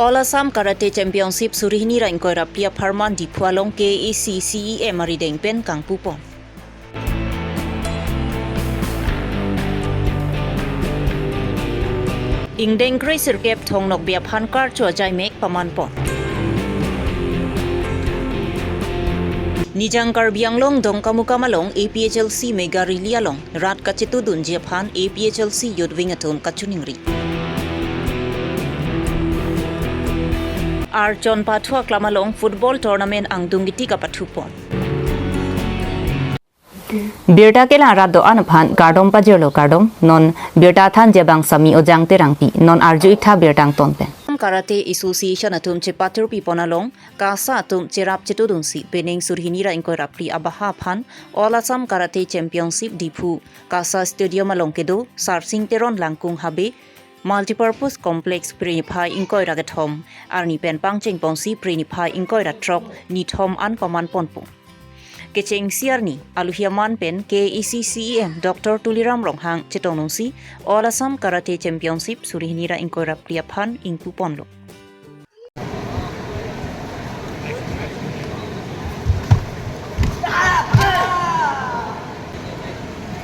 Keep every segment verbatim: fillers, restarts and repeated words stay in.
All Assam Karate Championship suri hini ra ingkoi ra phli apharman Diphu along K A A C C E M arideng pen kangpupon. Ingdeng kre sirkep Thong Nokbe aphan karcho ajaimek pamanpon. Nijang Karbi Anglong Dongkamukam along A P H L C mega rally along rat kachetudunji aphan A P H L C Youth Wing atum kachiningri. Archon Pathu aklam along football tournament angdung kiti kapathupon. Birta kelang rat do-an aphan kardom pajirlo kardom, non birta thanji abang Sami Ojang Terangpi, non arju-ik tha birta angton pen. Karate Association atum chepatirpipon along KASA atum cherap chetudunsi penang suri hini ra ingkoi ra phli abaha aphan All Assam Karate Championship Diphu KASA Stadium along kedo Sarsing Teron Langkung Habe Multipurpose Complex Phre niphai ingkoi ra kethom arni pen pangchengponsi Phre niphai ingkoi ra throk nithom an pamanponpo. Kechengsi arni alohi aman pen K A A C C E M Doctor Tuliram Ronghang chetongdunsi All Assam Karate Championship suri hini ra ingkoi ra phli aphan ingpuponlo.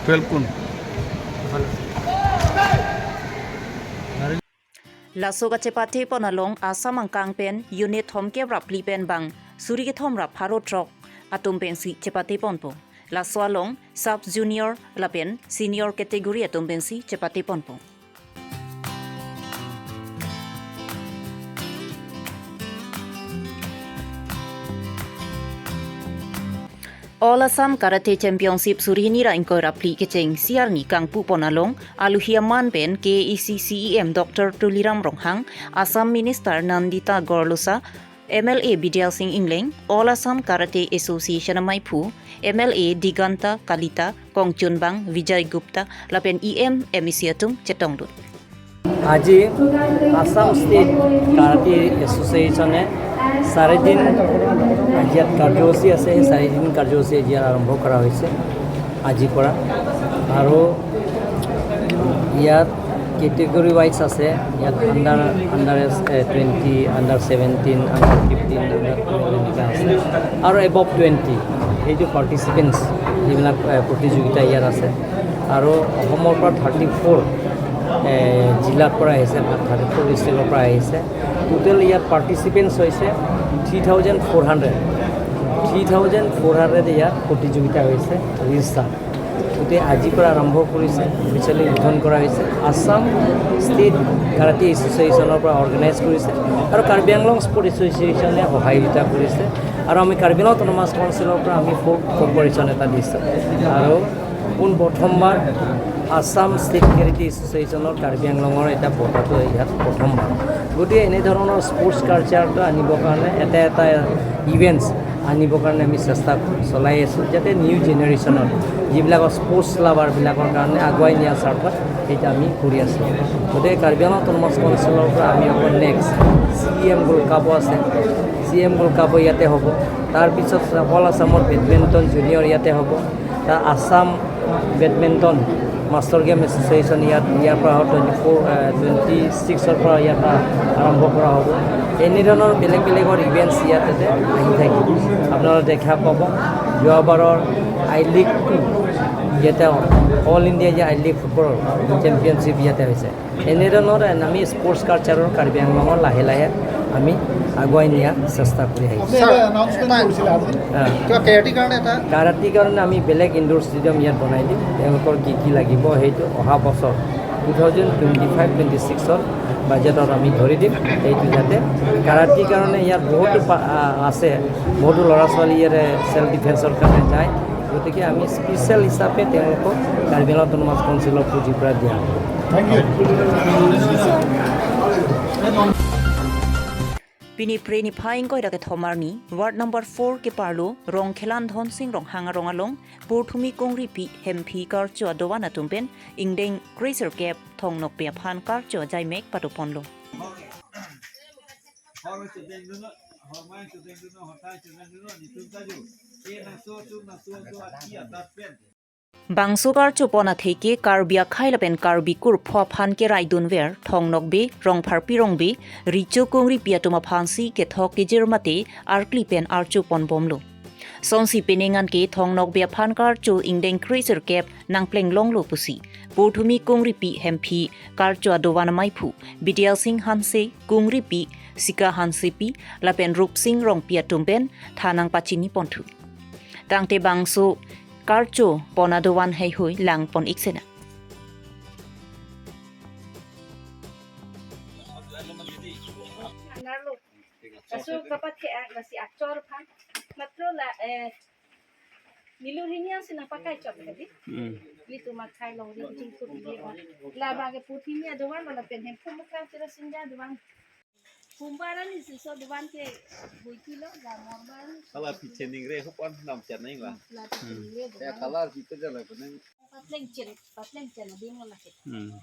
Twelve kun. Laso kachepatepon along Assam angkang pen unit thomkep ra phli pen bang suri kethom ra pharo throk atum pensi chepateponpo. Laso along sub junior lapen senior category atum pensi chepateponpo. All Assam Karate Championship suri hini ra ingkoi ra phli kechengsi arni kangpupon along alohi aman pen K A A C C E M Doctor Tuliram Ronghang, Assam Minister Nandita Gorlosa, M L A Bidya Sing Engleng, All Assam Karate Association amaiphu, M L A Diganta Kalita, kongchunbang Vijay Gupta lapen E M M A C atum chetongdun. আজি Assam state karate এছ'চিয়েশ্যনে চাৰিদিন ইয়াত কাৰ্যসূচী আছে। সেই চাৰিদিন কাৰ্যসূচী আজি আৰম্ভ কৰা হৈছে আজিৰ পৰা। আৰু ইয়াত কেটেগৰী ৱাইজ আছে, ইয়াত under under twenty, under seventeen, under fifteen, under twelve এনেকুৱা আছে, আৰু এবভ টুৱেণ্টি, সেইটো পাৰ্টিচিপেণ্টছ যিবিলাক এ, প্ৰতিযোগিতা ইয়াত আছে। আৰু অসমৰ পৰা থাৰ্টি ফ'ৰ জিলাৰ পৰা আহিছে, থাৰ্টি ফ'ৰ ডিষ্ট্ৰিক্টৰ পৰা আহিছে। টোটেল ইয়াত পাৰ্টিচিপেণ্টছ হৈছে three thousand four hundred. Three thousand four hundred ইয়াত প্ৰতিযোগিতা হৈছে ৰেজিষ্টাৰ। গতিকে আজিৰ পৰা আৰম্ভ কৰিছে, অফিচিয়েলি উদ্বোধন কৰা হৈছে। আছাম ষ্টেট কাৰাটে এছ'চিয়েশ্যনৰ পৰা অৰ্গেনাইজ কৰিছে আৰু কাৰ্বি আংলং স্পৰ্টছ এছ'চিয়েশ্যনে সহযোগিতা কৰিছে। আৰু আমি কাৰ্বি আংলং অট'নমাছ কাউন্সিলৰ পৰা আমি ফুল কৰ্পৰেশ্যন এটা দিছোঁ। আৰু পোন প্ৰথমবাৰ আছাম ষ্টেট কাৰাটে এছ'চিয়েশ্যনৰ কাৰ্বি আংলঙৰ এটা বঁটাটো ইয়াত প্ৰথমবাৰ। গতিকে এনেধৰণৰ স্পৰ্টছ কালচাৰটো আনিবৰ কাৰণে, এটা এটা ইভেণ্টছ আনিবৰ কাৰণে আমি চেষ্টা চলাই আছোঁ, যাতে নিউ জেনেৰেশ্যনৰ যিবিলাকৰ স্পৰ্টছ লাভাৰবিলাকৰ কাৰণে আগুৱাই নিয়াৰ স্বাৰ্থত এইটো আমি কৰি আছোঁ। গতিকে কাৰ্বি আংলং অট'নমাছ কাউন্সিলৰ পৰা আমি আকৌ নেক্সট চি এম গ'ল্ড কাপো আছে, চি এম গ'ল্ড কাপো ইয়াতে হ'ব। তাৰপিছত অল আছামৰ বেডমিণ্টন জুনিয়ৰ ইয়াতে হ'ব। তাৰ Assam badminton master game association ইয়াত, ইয়াৰ পৰা টুৱেণ্টি ফ'ৰ, টুৱেণ্টি ছিক্সৰ পৰা ইয়াৰ পৰা আৰম্ভ কৰা হ'ব। এনেধৰণৰ বেলেগ বেলেগৰ ইভেণ্টছ ইয়াতে আহি থাকিব। আপোনালোকে দেখা পাব, যোৱাবাৰৰ আই লিগ টু, ইয়াতে অল ইণ্ডিয়া যে আই লিগ ফুটবলৰ চেম্পিয়নশ্বিপ ইয়াতে হৈছে। এনেধৰণৰ আমি স্পৰ্টছ কালচাৰৰ কাৰ্বি আংলঙৰ লাহে লাহে আমি আগুৱাই নিয়াৰ চেষ্টা কৰি আহিছোঁ। আপুনি এটা এনাউন্সমেণ্ট কৰিছিলে আজি। হা। কিবা কেৰাটীৰ কাৰণে এটা? কাৰাটীৰ কাৰণে আমি বেলেগ ইনডোৰ ষ্টেডিয়াম ইয়াত বনাই দিম। তেওঁলোকৰ কি কি লাগিব, সেইটো অহা বছৰ two thousand twenty five twenty ছিক্সৰ বাজেটত আমি ধৰি দিম। সেইটো যাতে কাৰাটীৰ কাৰণে ইয়াত বহুতো পা-, আ, আছে, বহুতো ল'ৰা ছোৱালী ইয়াতে চেল্ফ ডিফেন্সৰ কাৰণে যায়। গতিকে আমি স্পেচিয়েল হিচাপে তেওঁলোকক কাৰ্বি আংলং অট'নমাছ কাউন্সিলৰ পুঁজিৰ পৰা দিয়া হ'ব। Thank you. Pini Phre niphai ingkoi ra kethom arni, Ward number four keparlo, Rongkhelan Dhonsing Ronghang arong along, Purthumi Kongripi Hemphi karcho adovan atum pen, ingdeng kre sirkep Thong Nokbe aphan karcho ajaimek patoponlo. Bangso karcho pon atheke Karbi akhei lapen Karbi kurpho aphan keraidunver Thong Nokbe, Rongpharpi Rongbe, Recho Kungripi atum aphansi kethok kejir mate arkli pen archo ponbomlo. Sonsi penang an ke Thong Nokbe aphan karcho ingdeng kre-sirkep nangplenglonglo pusi Purthumi Kungripi Hemphi, karcho adovan amaiphu Bidya Sing Hanse, Kungripi Sika Hansepi lapen Rupsing Rongpi atum pen than nangpachini ponthu. Tangte bangso karcho pon adovan heihui lang pon-ik sena. Laso kapat ke ak lasi achor aphan. Matro la, eh, milur hini ansi nangpakai chok tadi. Hmm. Litum akhei longri jingkut di ba. La ba ke Purthumi adovan lapen Hemphu Mukhang Chirasinja adovan. Humbaran isi so dovan ke buiki lo, la morban. Hala piche ningre hupan nam chan nang la. La piche ningre dovan. Ya kalar piche jala kunang. Patleng chen, patleng chen ading lo lake. Hmm.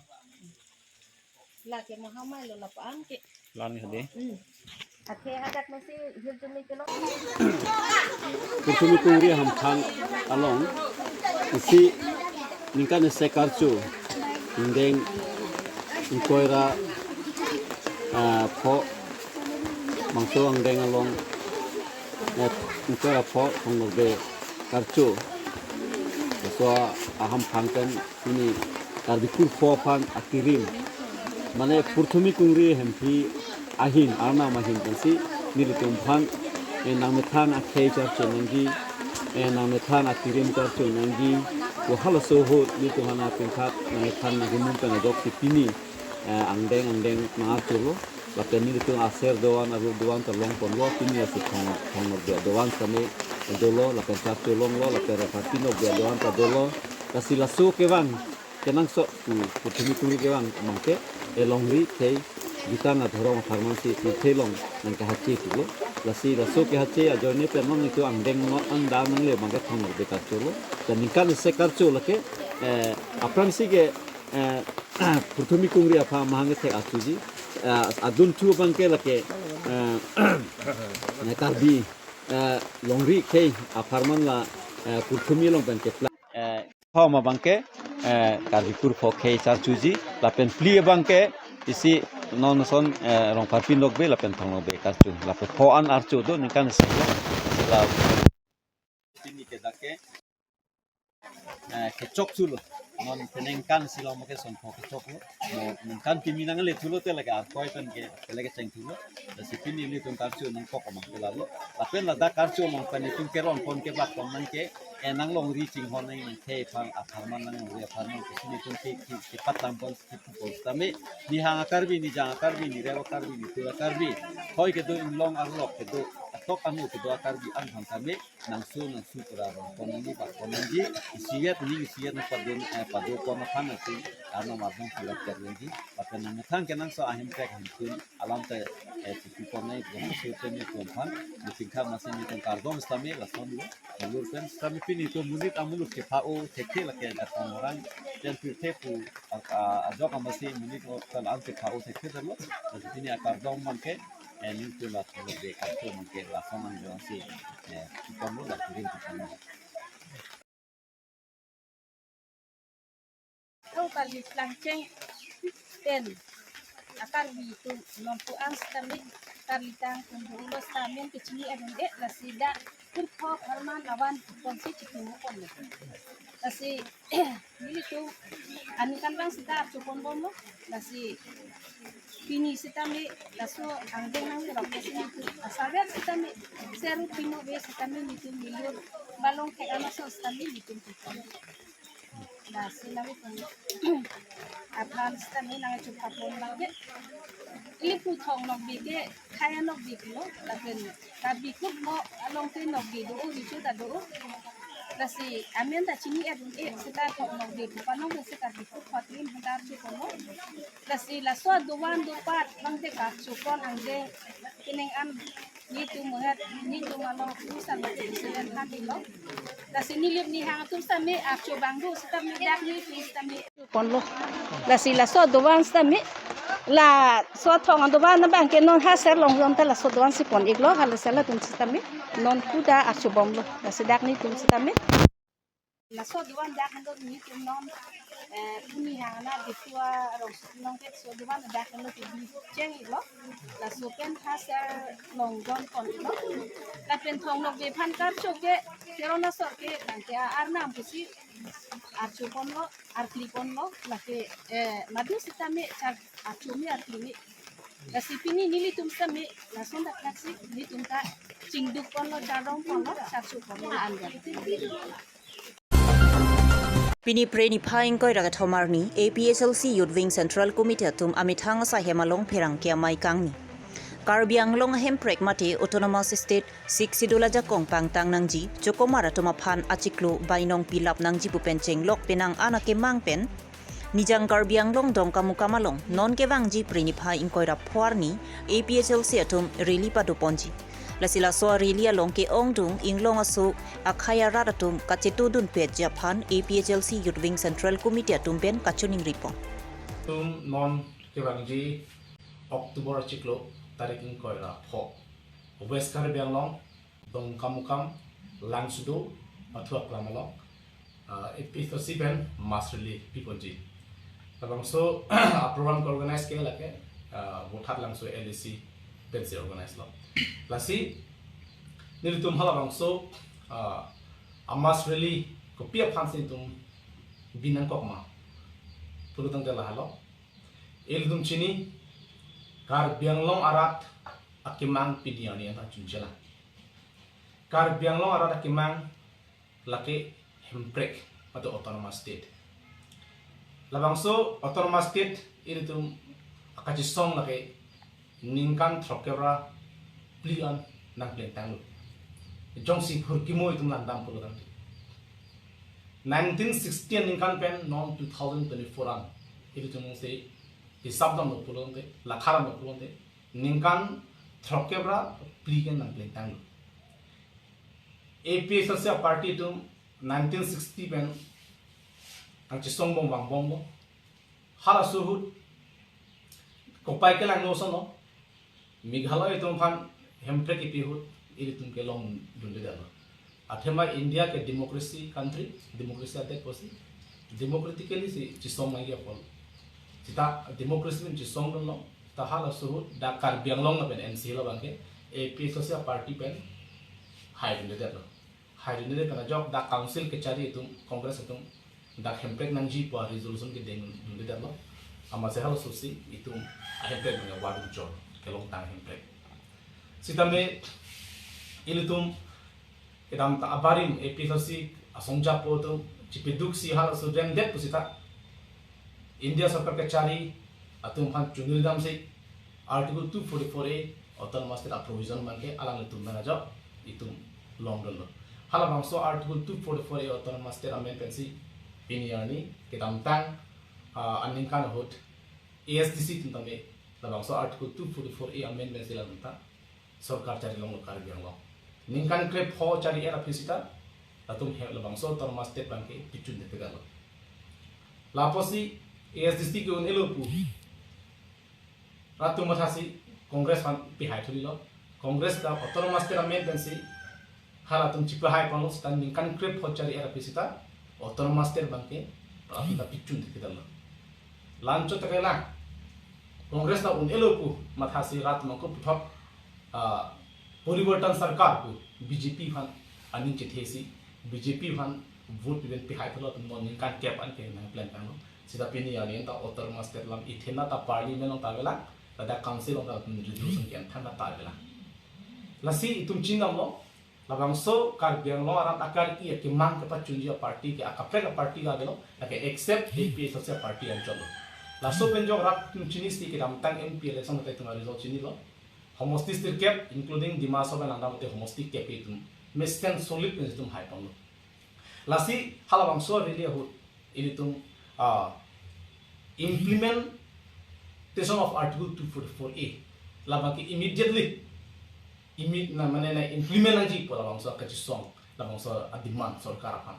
Lake mahamai lo lapan ke. Lan ke de. Hmm. Athe hadak masi hirjuni ke lo. Purthumi Kungri Hamphang along isi ningkan isi karcho ingdeng ingkoi ra, ah, pho bangso angdeng along, eh, ingkoi ra pho Thong Nokbe karcho. Laso ahamphang pen pini Karbi kurpho aphan akirim, mane Purthumi Kungri Hemphi ahin, arnam ahin pensi nelitum aphan, eh, nangmethang akhei charcho nangji, eh, nangmethang akirim charcho nangji, pu halaso ahut nelitum aphan apengkhat nangmethang nangkimum pen ajoksi pini, eh, angdeng angdeng nang-archolo. Lapen nelitum aser dovan, aru dovan ta longponlo, pini asi Thong, Thong Nokbe dovan sitame dolo, lapen charcho longlo, lapen Rongpharpi Nokbe dovan ta dolo. Lasi laso kevang kenangsot pu Purthumi Kungri kevang abangke, eh, longri khei gitang adhorom apharman si pirthe along nangkehache pulo. Lasi laso kehache ajoine pen non itu angdeng non angdeng nangle abangke Thong Nokbe karcholo. Dan ningkan isi karcho lake, eh, aphrangsi ke, eh, Purthumi Kungri aphan mahang kethek achuji, eh, adunthu abangke lake, eh, Karbi, eh, longri khei apharman la, eh, Purthumi along pen kepla. Eh, pho ma abangke, eh, Karbi kurpho khei charchuji, lapen phli abangke isi non ason, eh, Rongpharpi Nokbe lapen Thong Nokbe karcho, lapen pho an archo do ningkan isi lo, la pini ke dak ke, eh, kechok thulo. Non penang kan si long ke son pho kechoklo. Mo ningkan kimi nangle thulo te lake arkoi pen ke, ke lake cheng thulo. Lasi pini nelitum karcho nangkok amang ke lalo. Lapen ladak karcho along pen itum keron pon kebak pon nang ke, eh, nang longri chinghon nang nangkhe aphan apharman nang longri apharman ke si nelitum ke, ke, kepatlam pon si pon sitame. Nihang a-Karbi, nijang a-Karbi, nirev a-Karbi, nitur a-Karbi. Hoi kedo, inglong arlok kedo, atok anu kedo a-Karbi an aphan tame nangsu nangsu pura rong pon nangji, bak pon nangji, isivet ning isivet nangpadun, eh, padun pon aphan nangsi arnam ardom pura ter nangji. Lapen nangmethang kenangsot ahem pek ahem tun alam te, eh, chipi pon nangji, nangsu te nelitum aphan, nelitum kha masi nelitum kardom sitame lasonlo, mulur pen sitame pini itum monit amuluk kepha-o thekthe lake dak orang pen pirthe pu a, a, ajok amasi monit o kal an kepha-o thekthe dolo, lasi pini akardom abangke, eh, nelitum la Thong Nokbe karcho abangke lason angjongsi, eh, chiponlo la kirim chiponlo. Thong Karbi Plangcheng pen a-Karbi atum non pu-an sitame karlitang atum do ulo sitame kechini adun e lasi dak kurpho apharman avan ponsi chitum ponlo. Lasi nelitum aningkanvang sita archo ponbomlo. Lasi pini sitame laso angdeng nangrok ke si nelitum asaver sitame seru pino ve sitame nelitum milur balong thek anaso sitame nelitum chipon. Lasi nelitum aphan sitame nangchupapon abangke, ili pu Thong Nokbe ke khei a-Nokbe pulo, lapen Karbi kurpho along ke Nokbe do-o, Recho ta do-o. Lasi amen ta chini adun e sita Thong Nokbe pu panong si Karbi kurpho atum hadar chiponlo. Lasi laso dovan dopat abangke karcho pon angdeng kenang an nelitum mohet, nelitum along pu sitame president han dilo. Lasi nelitum nihang atum sitame archo abang do sitame dak nelitum sitame ponlo. Lasi laso dovan sitame, laso Thong adovan abangke non ha ser long jon ta laso dovan si pon-iklo, ha lasi latum sitame non kuda archobomlo. Lasi dak nelitum sitame. Laso dovan dak henlo nelitum non, eh, puni hang na Diphu arongsopi along ke laso dovan dak henlo kebi cheng iklo. Laso pen ha sir longdon pon iklo. Lapen thong nok be phan karcho ke Teron asor ke tangte arnam pusi archo ponlo, arkli ponlo, lake, eh, madu sitame char archo me arkli me. Lasi pini nelitum sitame lason dak dak si nelitum ta chingduk ponlo, chardom ponlo, charcho ponlo, an dak. Pini Phre niphai ingkoi ra kethom arni A P H L C Youth Wing Central Committee atum amethang asai hem along pherangke amei kangni. Karbi Anglong ahemprek mate Autonomous State Sixth Schedule ajakong pangtang nangji, chokomar atum aphan achiklo bainong pilap nangji pu pen chenglok penang an akemang pen Nijang Karbi Anglong Dongkamukam along non kevangji Phre niphai ingkoi ra pho arni A P H L C atum rally pado ponji. Lasi laso rally along ke-ongdung inglong aso akhei arat atum kachetongdun petji aphan A P H L C Youth Wing Central Committee atum pen kachiningri pon. Atum non kevangji October achiklo tarik ingkoi ra pho West Karbi Anglong Dongkamukam, Langsudo, Pathu aklam along, ah, A P H L C pen mass rally piponji. Labangso a-program ke-organize ke lake, ah, Vothatlangso L A C pensi organize lo. Lasi nelitum halabangso, ah, a-mass rally kopi aphansi nelitum bi nangkok ma pulo tangte lahelo. Ilitum chini Karbi Anglong arat akemang pini arni anta chunchelang. Karbi Anglong arat akemang lake hemprek atau Autonomous State. Labangso Autonomous State ilitum akachisong lake ningkan throkkep ra phli an nangplengtanglo. Jongsi phurkimo itum langdam pulo tangte, nineteen sixty aningkan pen non two thousand twenty-four an ilitum si hisap damlo pulo tangte, lakha damlo pulo tangte, ningkan throkkep ra phli ke nangplengtanglo. A P H L C a-party atum nineteen sixty pen nangchisongbom vangbomlo. Halaso ahut kopai kelanglo ason lo. Meghalaya atum aphan hemprek kipi ahut ilitum kelongdundedetlo. Athema India ke democracy country, democracy adet pusi, democratically si chisong nangji apot. Seta democracy pen chisongdunlo, ta halaso ahut dak Karbi Anglong lapen N C Hills abangke A P H L C a-party pen haidundedetlo. Haidundedet pen ajok dak council kachari atum, Congress atum dak hemprek nangji pu a-resolution kedengdundedetlo. Amatsi halaso si itum ahemprek nangji, wadung chor kelongtang hemprek. Sitame ilitum kedamtang abarim A P H L C asongjapo atum chipeduksi halaso remdet pusita India sorkar kachari atum aphan chunil damsi Article two forty-four A Autonomous State a-provision abangke alanglitum pen ajok itum longdunlo. Halabangso Article two forty-four A Autonomous State amendment pensi pini arni kedamtang, ah, aningkan ahut A S D C atum tame labangso Article two forty-four A amendment si latum ta sorkar chari longlo Karbi Anglong. Ningkan krepho chari-et aphi sita latum hem labangso Autonomous State abangke pichun de pegalo. Lapusi A S D C ke un-elo pu rat atum mathasi Congress aphan pihai thulilo. Congress ta Autonomous State amendment pensi halatum chipahai ponlo sita ningkan krepho chari-et aphi sita Autonomous State abangke rat atum ta pichun de pegalo. Lancho takela Congress ta un-elo pu mathasi rat atum ako puthot, ah, Poriborton Sarkar pu B J P aphan aning chethesi, B J P aphan vote pipen pihai pulo atum non ningkan kep an ke nangplengtanglo. Sita pini arni anta Autonomous State alam ithin ta Parliament along ta avelang, ladak Council along ta resolution ke-en than ta avelang. Lasi itum chinidamlo, labangso Karbi Anglong arat akar-i akemang kepachunji a-party ke akaprek a-party ke avelo, lake except A P H L C a-party anchotlo. Laso pen jok rat atum chinisi kedamtang M P election ta itum a-result chinilo. Homosti sirkep, including Dima Hasao pen langdam te homosti kep itum mesen solid pen itum hai ponlo. Lasi halabangso rally ahut ilitum, ah, implementation of Article two forty-four A labangke immediately imi-, na, mane na implement nangji pu labangso kachisong, labangso a-demand sorkar aphan.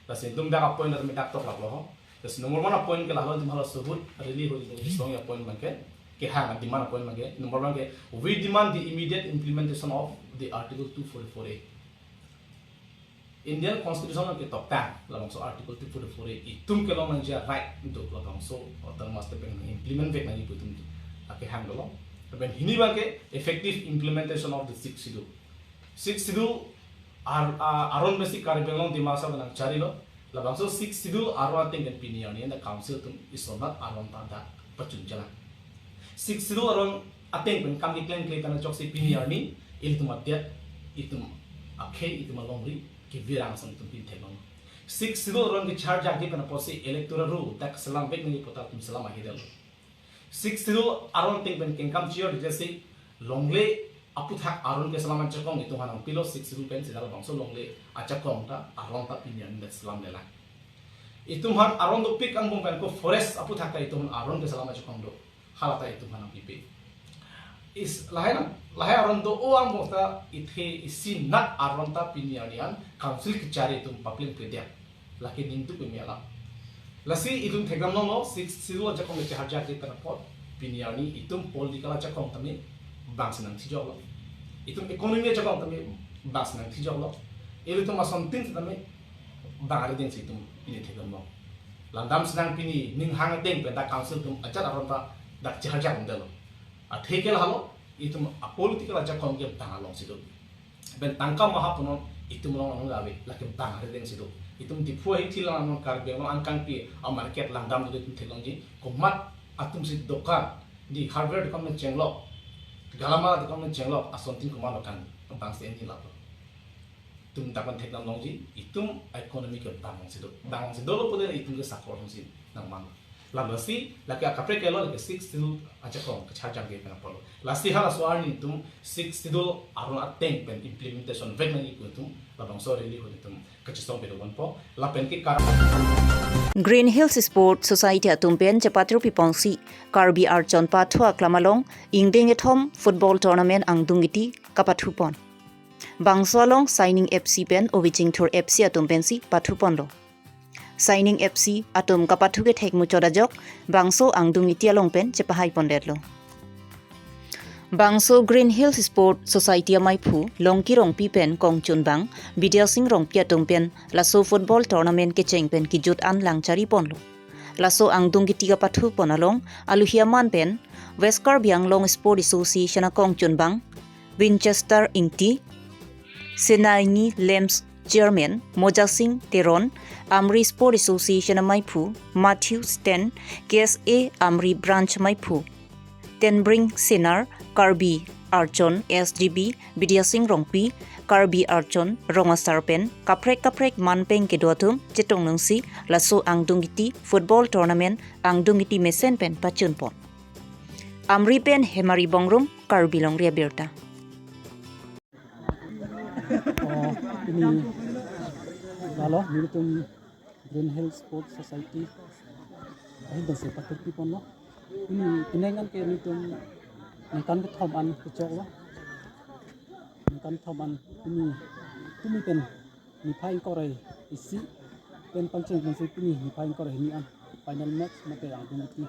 Lasi itum dak a-point dak mi dak toklaplo ho. Lasi number one a-point ke lahelo, itum halaso ahut rally ahut itum chisong a-point abangke, kehang a-demand a-point abangke. Number one ke, we demand the immediate implementation of the Article two forty-four A. Indian Constitution along ketok tang, labangso Article two forty-four A itum kelong nangji a-right do, labangso autonomous state pen implement vek nangji pu itum akehang dolo. Lapen hini abangke effective implementation of the Sixth Schedule. Sixth Schedule ar, a, aron pensi Karbi Anglong Dima Hasao nangcharilo. Labangso Sixth Schedule aron ateng pen pini arni anta council atum isonat aron ta dak pachun jalang. Sixth Schedule aron ateng pen kam keklem kle pen ajoksi pini arni ilitum adet, itum akhei, itum alongri kevirang asonsi itum pini theklong. Sixth Schedule aron kecharjakji pen apotsi electoral roll dak selam vek nangji pu ta itum selam ahedetlo. Sixth Schedule aron ateng pen kengkam chijor jasi longle aphuthak aron keselam ajakong itum aphan nangpilo. Sixth Schedule pen sida labangso longle ajakong ta aron ta pini arni dak selamlelang. Itum aphan aron dopik angbong pen ko forest aphuthak ta itum aphan aron keselam ajakong do. Hala ta itum aphan nangpipe. Is lahai nang, lahai aron do-o angbong ta ithe isinat aron ta pini arni an council kechari itum papleng pediak. Lake ningduk peme alam. Lasi itum thekdam longlo, Sixth Schedule ajakong kecharjakji pen apot pini arni itum political ajakong tame bang si nangthijoklo. Itum economy ajakong tame bang si nangthijoklo. Ilitum asontin tame bang arideng si itum pini thekdam long. Langdam si nang pini ninghang ateng pen dak council atum ajat aron ta dak charjak undelo. Athe ke lahelo, itum apolitical ajakong ke bang alongsi do. Pen tangka maha punon itum along along ave, lake bang arideng si do. Itum Diphu ahithi lang non Karbi Anglong angkang pi a-market langdam do itum theklongji, komat atum si dokan, di hardware dokan pen chenglok, galamala dokan pen chenglok, asontin komat dokan, bang si enji lapu. Itum dak pen thekdam longji, itum economy ke bang si do. Bang si dolo pule itum ke sakor si nangman. Lalu si, lake akaprek ke lo, lake Sixth Schedule ajakong kecharjakji pen apotlo. Lasi halaso arni itum Sixth Schedule aron ateng pen implementation vek nangji pu itum labangso rally ahut itum kachisong pado ponpo. Lapen ke kar- Green Hills Sports Society atum pen chepatrupi ponsi Karbi Archon pathu aklam along ingdeng kethom football tournament angdung kiti kapathu pon. Bangso along Shining F C pen Ovichingthur F C atum pensi pathu ponlo. Shining F C atum kapathu kethek muchot ajok bangso angdung kiti along pen chepahai pondetlo. Bangso Green Hills Sports Society amaiphu Longki Rongpi pen kongchunbang Bidya Sing Rongpi atum pen laso football tournament kecheng pen kejut an lang chari ponlo. Laso angdung kiti kapathu pon along aluhi aman pen West Karbi Anglong Sport Association akongchunbang Winchester Ingti, Senaini Lamps Chairman Moja Sing Teron, Amri Sport Association amaiphu Matthew Sten, K S A Amri Branch amaiphu Tenbring Senar, Karbi Archon S G B Bidya Sing Rongpi, Karbi Archon Rong Asar pen kaprek kaprek manpeng kedo atum chetong nangsi laso angdung kiti football tournament angdung kiti mesen pen pachun pon. Amri pen Hemari Bongrung, Karbi Longri Abirta. Oh, pini lalo nelitum Green Hill Sports Society ahin pensi patrupi ponlo. Pini penang an ke nelitum ningkan kethom an kechoklo. Ningkan kethom an pini, pini pen niphai ingkoi ra isi pen pangcheng pensi pini niphai ingkoi ra hini an final match mate angdung kiti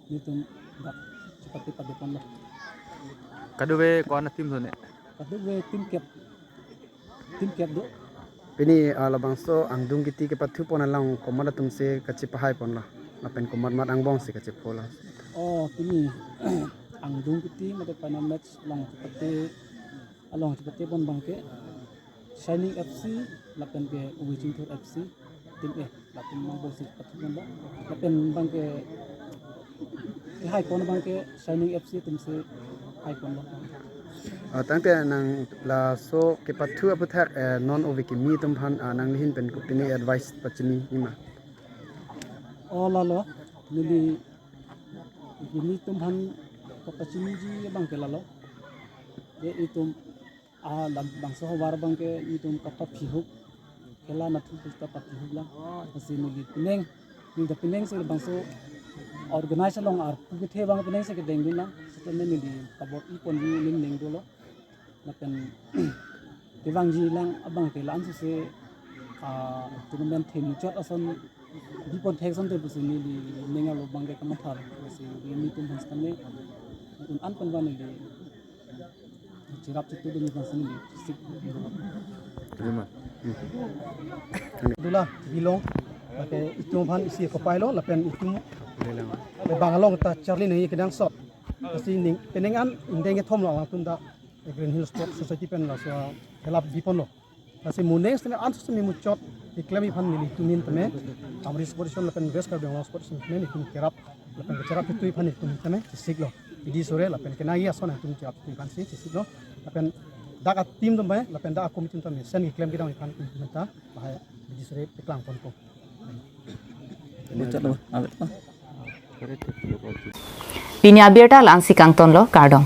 nelitum dak chepate pado ponlo. Kadokave ko-an a-team do ne? Kadokave team kep, team kep do. Pini, ah, labangso angdung kiti kepathu pon along komat atum si kachepahai ponlo, lapen komat mat angbong si kachepholo? Oh, pini angdung kiti mate final match along chepate, along chepate pon abangke Shining F C lapen ke Ovichingthur F C, team A, lapen angbong si pathu ponlo. Lapen abangke hai pon abangke Shining F C atum si hai ponlo. Ah, tangte nang laso kepathu aphuthak, eh, non ove kimi atum aphan, ah, nanglihin pen kopine advice pachini nima? Oh, lalo, neli kimi atum aphan kapachiniji abangke lalo. Je itum, ah, lam-, bangso havar abangke itum kapaphihuk, khela nathu pusta paphihuk lang. Lasi neli penang, neli ta penang si bangso organize along arpu kethe abang penang si kedengdun lang. Sitame neli kabor-i ponji ning ning dolo. Lapen kevangji lang abangke la-an si, ah, tournament the muchot ason bi pon thek asonte pusi neli ning arlo abangke kamathalo. Lasi nelitum aphan sitame un-an pen ba neli cherap chetudun aphan si neli sik. Terima. Dula bilong, lake itum aphan isi kopai lo, lapen itum le bang along ta charli nangji kenangsot. Lasi ning penang an indeng kethom lo alangtum ta Green Hill Sports Society pen laso a-club bipon lo. Lasi mo next time an sosemi muchot keklem aphan nelitum ahin tame Amri Sports Association lapen West Karbi Anglong Sports Association tame nelitum kerap lapen cherap chetui aphan nelitum ahin tame chesik lo. Pidi sore lapen kenai ason nelitum cherap chetui aphan si chesik lo. Lapen dak a-team atum tame lapen dak a-committee atum tame mesen keklem kedam aphan nelitum ta lahai pidi sore paklang ponpo. Pini abirta la-ansi kangtonlo, kardom.